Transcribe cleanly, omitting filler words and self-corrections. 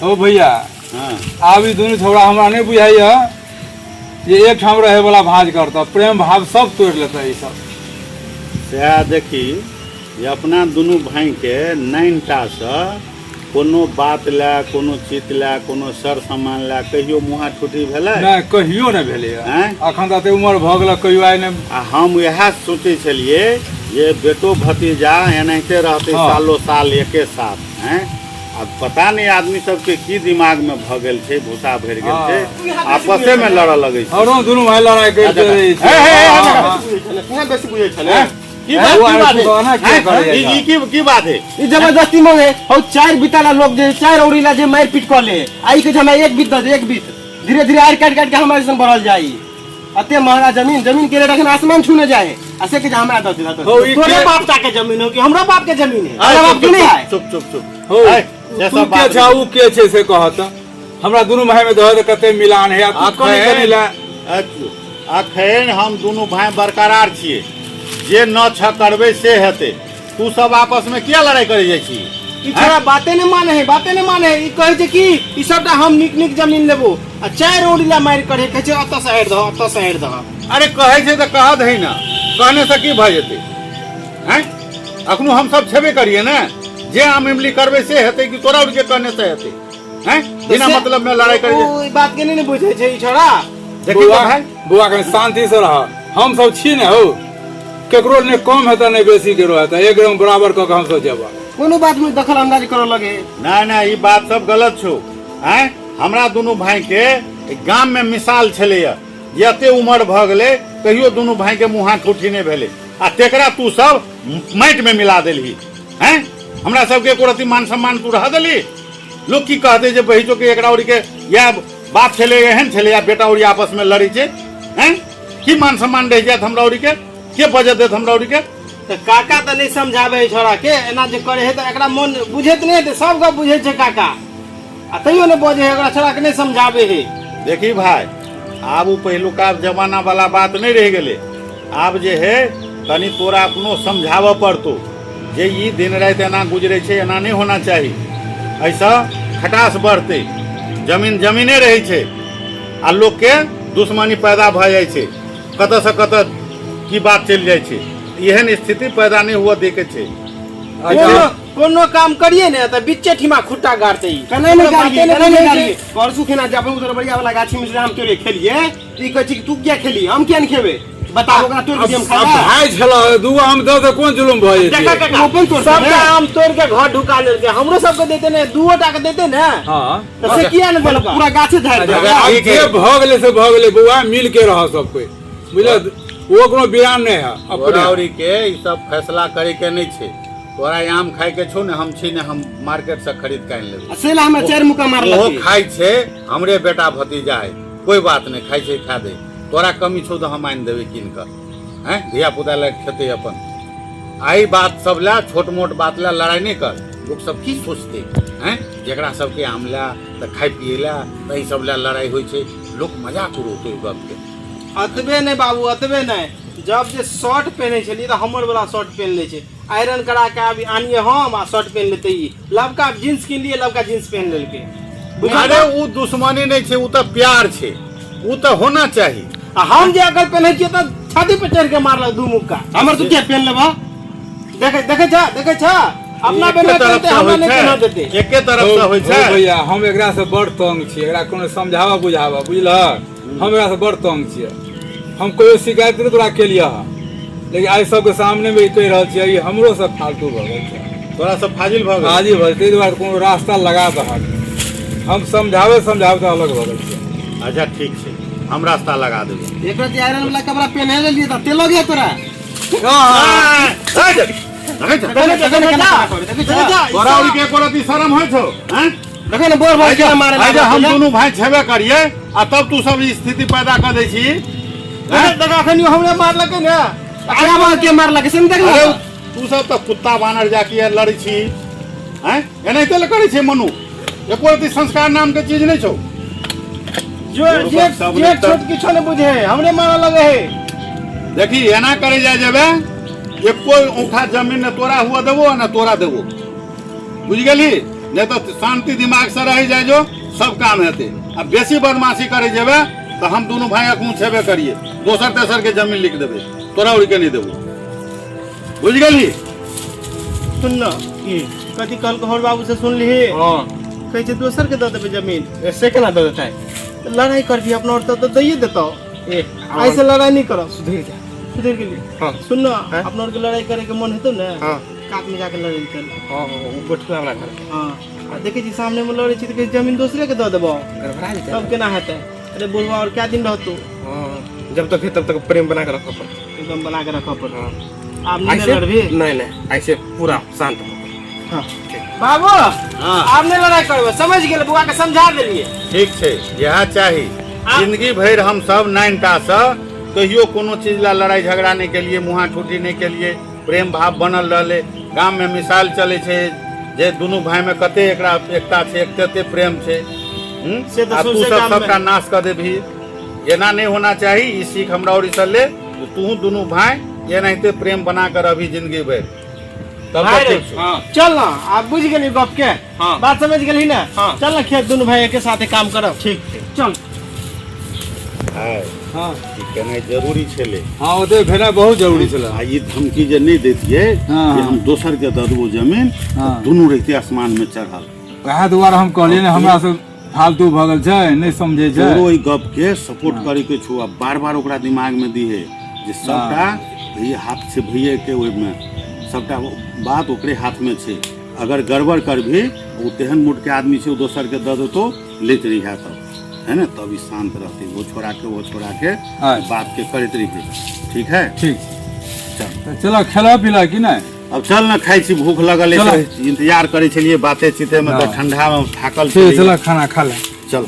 हो भैया। हाँ। आब ई दुनू छौड़ा हमरा नहि बुझाइया जे एक ठाम रहे वाला भाज करता, प्रेम भाव सब तोड़ि लेता ई सब। सएह देखी जे अपना दुनू भाइके 9 टा सँ कोनो बात लए, कोनो चित लए, कोनो सर सामान लए कहियो मुँहा ठुठी भेलै? नहि, कहियो नहि भेलै। आँय? अखन तऽ एते उमर भऽ गेल, कहियो आइ नहि। आ हम इएह सोचै छलियै जे बेटो भतीजा एनाहिते रहतै। हँ। सालो साल एके साथ। आँय, आब पता नहि आदमी सबके की दिमागमे भऽ गेल छै, भूसा भरि गेल छै, आपसेमे लड़ऽ लगै छै। हरो दुनू भाइ लड़ाइ करिते रहै छै। हे, हे, हे, हँ, हे, हँ। तुहे बेसी बुझै छलै। की बात, की बात है? एना किया करै ई ई की की बात है? ई जबरदस्ती मांगे हौ। 4 बीता ला लोग जे 4 औरी ला जे मारि पीट कऽ ले, आ ई कहै छै हमरा 1 बीत दऽ दे, 1 बीत। धीरे धीरे आरि काटि काटि के हमरा जैसन बढ़ल जाइ। अते महंगा जमीन, जमीन के रेट अखन आसमान छूने जाए, आ से कहै छै हमरा दऽ दे, दऽ दे। हौ, ई तोरे के- बाप टा के जमीन हो कि हमरो बाप के जमीन है? हमरा बाप के नहीं है। चुप चुप चुप। हौ, ऐ, से तू सब के बात छै, उ के छै से कहत। हमरा दुनू भाई में दह कते मिलान है, आ तू कनी कनी ला। अखन हम दुनू भाई बरकरार छियै, जे न छ करबै से हेतै। तू सब आपस में किया लड़ाई करै जाइ छी? ई छोड़ा बाते नहि माने है, बाते नहि माने है। ई कहै छै कि ई सबटा हम नीक नीक जमीन लेबो, आ 4 औरी ला मारि करे, कहै छै ओतऽ से हटि दह, ओतऽ से हटि दह। अरे कहै छै तऽ कह दही ने, कहने से की भऽ जेतै? हैं, अखनो हम सब छेबे करिए ने, जे आम इमली करबै से हेतै कि तोरा उनके कहने से हेतै? हैं, बिना मतलब में लड़ाई करै ओ ई बात के नहि ने बुझै छै ई छोड़ा। देखी बौआ तऽ भाई। बौआ, कनि शांति से रह, हम सब छी ने हौ, केकरो ने कम हेतै ने बेसी केकरो हेतै, एक रंग बराबर कऽ के हम सब जेबा। कोनो बात में दखल अंदाजी करऽ लगे। नहीं नहीं, ई बात सब गलत छौ। आँय, हमरा दुनू भाई के गाम में मिसाल छलैया जे एते उमर भऽ गेलै कहियो दुनू भाई के मुँहा ठूठी नहि भेलै, आ तेकरा तू सब माटि में मिला देलही। हैं, हमरा सबके एको रत्ती मान सम्मान तू रह देली? लोग की कहते जे बहिजो के एकरा ओरी के इएह बाप छलै, एहन छलै, आ बेटा ओरी आपस में लड़ै छै। हैं, की मान सम्मान रहि जायत हमरा ओरी के? के बजऽ देत हमरा ओरी के? तऽ काका तऽ नहि समझाबै है छोड़ा के, एना जे करे है तऽ एकरा मन बुझैत नहि हेतै। सब गप बुझै छै काका, आ तैयो नहि बजै है, एकरा छोड़ा के नहि समझाबै है। देखी भाई, आब ओ पहिलुका जमाना वाला बात नहि रहि गेलै। आब जे है कनि तोरा अपनो समझाबऽ पड़तौ जे ई दिन राति एना गुजरै छै, एना नहि होना चाही, एहिसँ खटास बढ़तै। जमीन जमीने रहै छै, आ लोकके दुश्मनी पैदा भऽ जाइ छै, कतऽसँ कतऽ की बात चलि जाइ छै। एहन स्थिति पैदा नहि हुअ दैके छै। कोनो कोनो काम करिए ने तऽ बिच्चे ठिमा खुट्टा गाड़तै ई। कने नहि कोनो गाड़िए, बाते कने नहि बुझै गाड़िए। छै। परसू खेना जे अपन उधर बढ़िया वाला गाछी में से आम तोड़े खेलिए, तऽ ई कहै छै कि तू किया खेली, हम किया नहि खेबै? बताओ, ओकरा तोड़ के दियम अब खाय ला? भाई छल, दूगो आम दऽ तऽ कोन जुलुम भऽ देखा जेतै? काका, अपन तोड़ सबटा आम तोड़ के घर ढुका लेलकै, हमरो सबके देते ने, दूओ टा के देते ने। हँ, तऽ से किया ने देलकै? पूरा गाछे झाड़ि देलकै। आब जे भऽ गेलै से भऽ गेलै बौआ, मिल के रह सब कोइ, बुझल? ओ कोनो बिरान नहि है अपने। तोरा ओरी के ई सब फैसला करे के नहि छै। तोरा आम खाय के छौ ने, हम छी ने, हम मार्केट से खरीद के आनि लेबै। आ से ला हमरा 4 मुक्का ओहो मारलकै। खाइ छै, हमरे बेटा भतीजा है, कोई बात नहि, खाइ छै खा दे। तोरा कमी छौ तऽ हम आनि देबै कीन कऽ। हैं, धिया पुता लए खेतै अपन। एहि बात सब लए, छोट मोट बात लए लड़ाइ नहि कर। लोक सब की सोचतै? हैं, जेकरा सबके आम लए तऽ खाइ पियै लए तऽ एहि सब लए लड़ाइ होइ छै, लोक मजाक उड़ौतै ओहि गपके। अतबे नहि बाबू, अतबे नहि, जब जे शर्ट पहिनै छलियै तऽ हमर वाला शर्ट पहिन लै छै, आयरन करा के आबि आनिए हम, आ शर्ट पहिन लेतै ई। लबका जींस किनलियै, लबका जींस पहिन लेलकै। अरे ओ दुश्मनी नहि छै, ओ तऽ प्यार छै, ओ तऽ होना चाही। आ हम जे अगर पहिनै छियै तऽ छाती पर चढ़ि के मारलक 2 मुक्का। हमर तू किया पहिन लेबह? देखै देखै छ, देखै छ, अपना एके बेटा तरफ पहिनतै, से हमरा होइ नहि छै। पहिनऽ देतै। एके तरफ से होइ छै। हौ भैया, हम एकरा से बड़ तंग छी, एकरा कोनो समझाबऽ बुझाबऽ, बुझलहक? हम एकरा से बड़ तंग छियै। हम कहियो शिकायत नहि तोरा केलियह हँ, लेकिन आइ सबके सामने मे ई कहि रहल छियै, ई हमरो से फालतू भऽ गेल छै। तोरा सब फाजिल भऽ गेल। फाजिल भऽ गेल, ताहि दुआरे कोनो रास्ता लगा दहक। हम समझाबै समझाबै तऽ अलग भऽ गेल छियै। अच्छा ठीक छै, हम रास्ता लगा देबै। एक रति आयरन वाला कपड़ा पहिने लेलियै तऽ तेल लग गया तोरा। तोरा ओरी के एको रत्ती शरम होइ छौ? हैं? देखो ने, बोर बोर के मारे। आइ हम दुनू भाई छेबे करिए, आ तब तू सब ई स्थिति पैदा कर दै छी। देख, अखन हमरे मारलकै ने। आगा बार के मारलकै से नहि अरे देखलक? तू सब तऽ कुत्ता बानर जाके लड़ै छी। हैं, एनाहिते ले करै छै मनु, एको रत्ती संस्कार नाम के चीज नहि छौ। जो जे सब जे नहि तऽ- छोट किछो नहि बुझे है, हमरे मारऽ लगे है। देखी, एना करे जाय जेबे, एको औंठा जमीन ने तोरा हुआ देबो ने तोरा देबो, बुझि गेलही? नहि तऽ शांति दिमाग से रहि जाइ जो सब काम हेतै आ बेसी बदमाशी करै जेबै तऽ हम दुनू भाई अखन छेबे करिए दोसर तेसर के जमीन लिख देबै तोरा उड़ के नहि देबो बुझि गेलही सुन न की कथी कहलको हमर बाबू से सुनलिही हँ कहै छै दोसर के दऽ देबै जमीन ए, से केना दऽ देतै तऽ लड़ाइ करबी अपना और तऽ दैये देतौ ए ऐसे लड़ाइ नहि करब सुधरि जा सुधरि गेली हँ सुन न हाँ? अपना और के लड़ाइ करे के मन हेतौ ने हँ कात में जाके लड़ै लए चल हँ हँ ओ गोठुआ वाला घर हँ आ देखै छी सामने में लड़ै छी तऽ कहै छै, जमीन दोसरे के दऽ देबौ गड़बड़ा जेतै तब केना हेतै अरे बुढ़वा और क्या दिन रहतौ हँ जब तक है तब तक प्रेम बना के रखऽ पड़तै एकदम बना के रखऽ पड़तौ हँ आब नहीं ऐसे लड़बी नहीं नहीं ऐसे पूरा शांत हो हाँ। बाबू हाँ। आब नहीं लड़ाई करबै समझ गेल बौआ के समझा देलिए ठीक छै इएह चाही जिंदगी भरि हम सब नाइनटा से कहियो कोनो चीज ला लड़ाई झगड़ा नहि केलिए मुँहा ठूठी नहि केलिए प्रेम भाव बनल रहलै गाममे मिसाइल चलै छै जे दुनू भाईमे कते एकरा एकता छै कते प्रेम छै हूँ? से तऽ आ तू सौंसे सब गाममे। सबटा नाश कऽ देबही एना नहि होना चाही ई सीख हमरा ओर से ले जे तूहू दुनू भाई एनाहिते प्रेम बना कर अभी जिंदगी भरि तब भाई तऽ रे। ठीक छौ। हाँ चल ना आप बुझ गेली गप के हाँ। बात समझ गेली ना हाँ। चल ना खेत दुनू भाई के साथे काम करब ठीक छै चल भाय, हँ ई केनाइ जरूरी छलै हँ ओते भेनाइ बहुत जरूरी छलै आ ई धमकी जे नहि दैतियै हाँ। जे हम दोसर के दऽ देबो जमीन हाँ। तऽ दुनू रहितै आसमान में चढ़ल वएह दुआरे हम कहलियै ने हमरा सब फालतू भऽ गेल छै नहि समझै छै तोरो ई गप के सपोर्ट करे के छौ आ बार बार ओकरा दिमाग में दिहे जे सबटा भैया हाथ छै भैये के ओहिमे सबटा बात ओकरे हाथ में छै अगर गड़बड़ करबही ओ तेहन मूड के आदमी छै ओ दोसर के दऽ देतो लैत रहिहे तब है ने तब ई शांत रहतै वो छोड़ा के वो छोड़ा के हाँ। बात के करैत रहिहे ठीक है ठीक चल तऽ चलऽ खेलऽ पीलऽ कि नहि अब चल ने खाइ छी भूख लगल चल। अछि इंतजार करै छलियै बाते चीते में तऽ हाँ। ठंडा में थाकल ठीक छलियै चलऽ खाना खा ले चल।